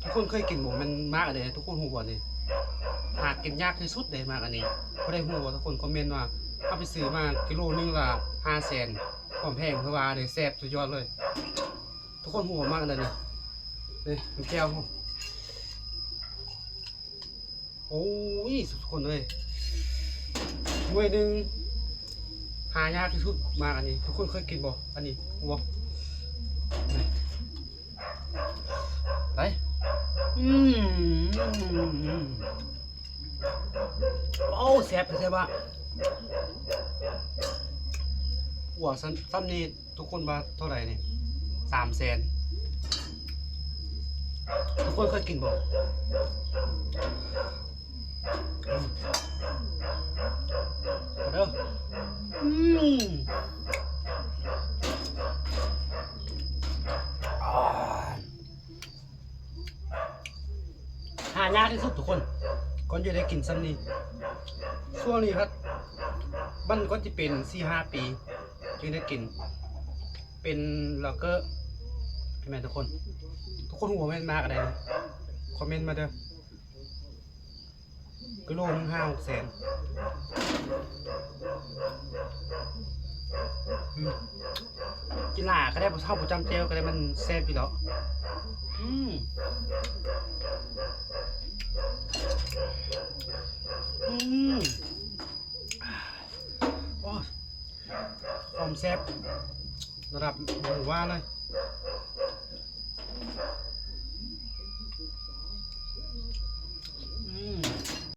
ທຸກຄົນເຄີຍກິນບໍ່? ແມ່ນໝາກອັນນີ້ ທຸກຄົນຮູ້ບໍ່ນີ້? ຫາກິນຍາກທີ່ສຸດເດ້ ໝາກອັນນີ້. ຜູ້ໃດຮູ້ບໍ່? ທຸກຄົນຄອມເມັນວ່າ ເຮົາໄປຊື້ມາກິໂລໜຶ່ງລະຫ້າແສນ ຄວາມແພງ ເພິ່ນວ່າເດ້ ແຊບສຸດຍອດເລີຍ. ທຸກຄົນຮູ້ບໍ່ ໝາກອັນນີ້? ນີ້ ແຈ່ວ. ໂອ້ຍ ທຸກຄົນເອີຍ ໜ່ວຍໜຶ່ງຫາຍາກທີ່ສຸດ ໝາກອັນນີ້. ທຸກຄົນເຄີຍກິນບໍ່ ອັນນີ້? ຮູ້ບໍ່? ໄດ້ ອືມ ໂອ້ ແຊບແທ້ໆວ່າ ກວາຊ້ຳ ຊ້ຳນີ້ ທຸກຄົນວ່າເທົ່າໃດນີ້? ສາມແສນ. ທຸກຄົນເຄີຍກິນບໍ່? ອືມ ເດີ ອືມ ອາ ຫາຍາກທີ່ສຸດທຸກຄົນ ກ່ອນຈະໄດ້ກິນຊ່ຳນີ້. ຊ່ວງນີ້ພັດ ມັນກໍຈະເປັນສີ່ຫ້າປີຈຶ່ງໄດ້ກິນ ເປັນລັອກເກີ ເຫັນໄໝທຸກຄົນ? ທຸກຄົນຮູ້ບໍ່ແມ່ນໝາກອັນໃດ? ຄອມເມັນມາເດີ. ກິໂລໜຶ່ງຫ້າຫົກແສນ. ອືມ ກິນຫຼາຍກໍໄດ້ ເຮົາບໍ່ຈ້ຳແຈ່ວກໍໄດ້ ມັນແຊບຢູ່ແລ້ວ. ອືມ ອືມ ໂອ້ຍ ຄວາມແຊບລະດັບບໍ່ວ່າເລີຍ.